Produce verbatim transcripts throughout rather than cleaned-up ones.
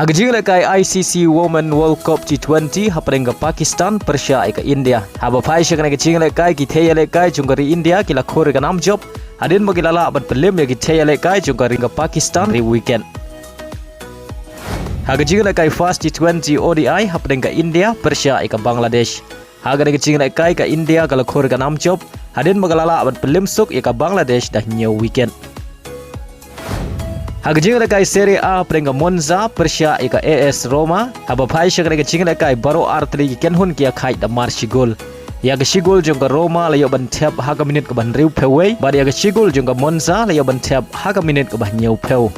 Ha ka jinglehkai I C C Women World Cup T twenty hapdeng ka Pakistan pyrshah ïa ka India. Haba phai sha kane ka jinglehkai, ki thei ïalehkai jong ka ri India ki la khur ïa ka nam jop hadien ba ki la lah ban pynlip ïa ki thei ïalehkai jong ka ri Pakistan hynriew wicket. Ha ka jinglehkai first T twenty O D I hapdeng ka India pyrshah ïa ka Bangladesh. Ha kane ka jinglehkai, ka India ka la khur ïa ka nam jop hadien ba ka la lah ban pynlip suk ïa ka Bangladesh da hynñiew wicket. Ha ka jinglehkai Serie A hapdeng ka Monza pyrshah ïa ka A S Roma. Haba phai sha kane ka jinglehkai, baroh artylli ki kynhun ki ïakhaid da mar shi gol. Ïa ka shi gol jong ka Roma la ïoh ban thep ha ka minit kaba hynriewphew wei, bad ïa ka shi gol jong ka Monza la ïoh ban thep ha ka minit kaba hynñiewphew.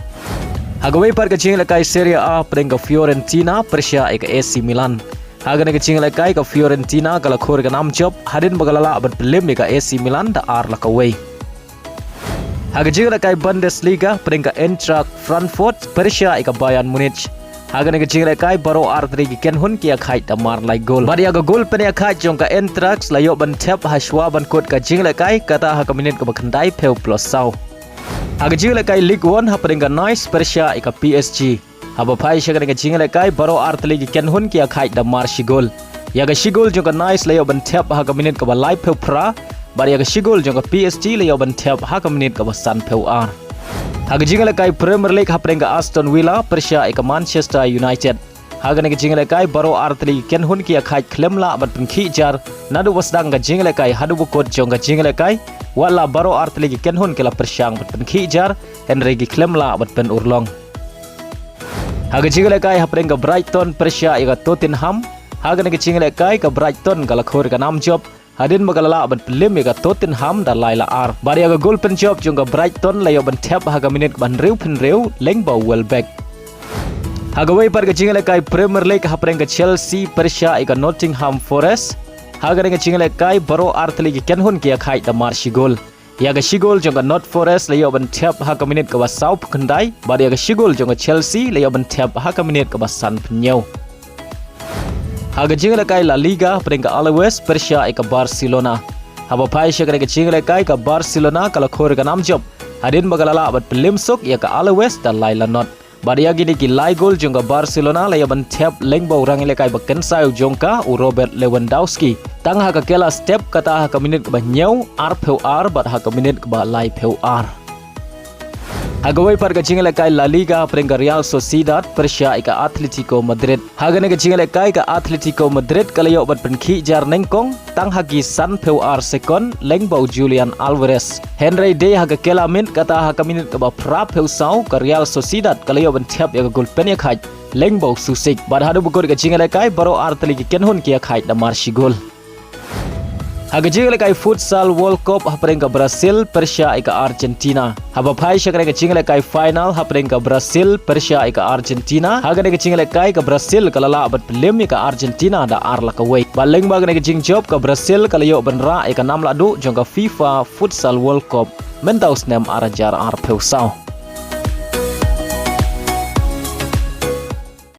Ha kawei pat ka jinglehkai Serie A hapdeng ka Fiorentina pyrshah ïa ka A C Milan. Ha kane ka jinglehkai, ka Fiorentina ka la khur ïa ka nam jop hadien ba ka la lah ban pynlip ïa ka A C Milan da ar la ka wei. Ha ka jinglehkai Bundesliga hapdeng ka Eintracht Frankfurt pyrshah ïa ka Bayern Munich. Ha kane ka jinglehkai, baroh artylli ki kynhun ki ïakhaid da mar lai gol. Bad ïa ka gol pynïakhaid jong ka Eintracht la ïoh ban thep ha shuwa ban kut ka jinglehkai, kata ha ka minit kaba khyndaiphew plus saw. Ha ka jinglehkai Ligue One hapdeng ka Nice pyrshah ïa ka P S G. Haba phai sha kane ka jinglehkai, baroh artylli ki kynhun ki ïakhaid da mar shi gol. Ïa ka shi gol jong ka Nice la ïoh ban thep ha ka minit kaba laiphew phra, bad ïa ka shi gol jong ka P S G la ïoh ban thep ha ka minit kaba sanphew ar. Ha ka jinglehkai Premier League hapdeng ka Aston Villa pyrshah ïa ka Manchester United. Ha kane ka jinglehkai, baroh artylli ki kynhun ki ïakhaid khlem lah ban pynkhih jar naduh ba sdang ka jinglehkai haduh ba kut jong ka jinglehkai. Wat la baroh artylli ki kynhun ki la pyrshang ban pynkhih jar, hynrei ki khlem lah ban pynurlong. Ha ka jinglehkai hapdeng ka Brighton pyrshah ïa ka Tottenham. Ha kane ka jinglehkai, ka Brighton ka la khur ïa ka nam jop hadien ba ka la lah ban pynlip ïa ka Tottenham da lai la ar. Bad ïa ka gol pynjop jong ka Brighton la ïoh ban thep ha ka minit kaba hynriewphew hynriew lyngba u Welbeck. Ha kawei pat ka jinglehkai Premier League hapdeng ka Chelsea pyrshah ïa ka Nottingham Forest. Ha kane ka jinglehkai, baroh artylli ki kynhun ki ïakhaid da mar shi gol. Ïa ka shi gol jong ka Not Forest la ïoh ban thep ha ka minit kaba sawphew khyndai, bad ïa ka shi gol jong ka Chelsea la ïoh ban thep ha ka minit kaba sanphew hynñiew. Ha ka jinglehkai La Liga hapdeng ka Alaves pyrshah ïa ka Barcelona. Haba phai sha kane ka jinglehkai, ka Barcelona ka la khur ïa ka nam jop hadien ba ka la lah ban pynlip suk ïa ka Alaves da lai la not. Bad ïa kine ki lai gol jong ka Barcelona la ïoh ban thep lyngba u rangïalehkai ba kynshew jong ka, u Robert Lewandowski. Tang ha ka kylla step, kata ha ka minit kaba hynñiew, arphew ar bad ha ka minit kaba laiphew ar. Ha kawei pat ka jinglehkai La Liga hapdeng ka Real Sociedad pyrshah ïa ka Atletico Madrid. Ha kane ka jinglehkai, ka Atletico Madrid ka la ïoh ban pynkhih jar nyngkong tang ha ki sanphew ar sekon lyngba u Julian Alvarez. Hynrei dei ha ka kylla miet, kata ha ka minit kaba phraphew saw, ka Real Sociedad ka la ïoh ban thep ïa ka gol pynïakhaid lyngba u Susic. Bad haduh ba kut ka jinglehkai, baroh artylli ki kynhun ki ïakhaid da mar shi gol. Ha ka jinglehkai Futsal World Cup hapdeng ka Brazil pyrshah ïa ka Argentina. Haba phai sha kane ka jinglehkai final hapdeng ka Brazil pyrshah ïa ka Argentina. Ha kane ka jinglehkai, ka Brazil ka la lah ban pynlip ïa ka Argentina da ar la ka wei. Bad lyngba kane ka jingjop, ka Brazil ka la ïoh ban rah ïa ka nam lahduh jong ka FIFA Futsal World Cup mynta u snem ar hajar arphew saw.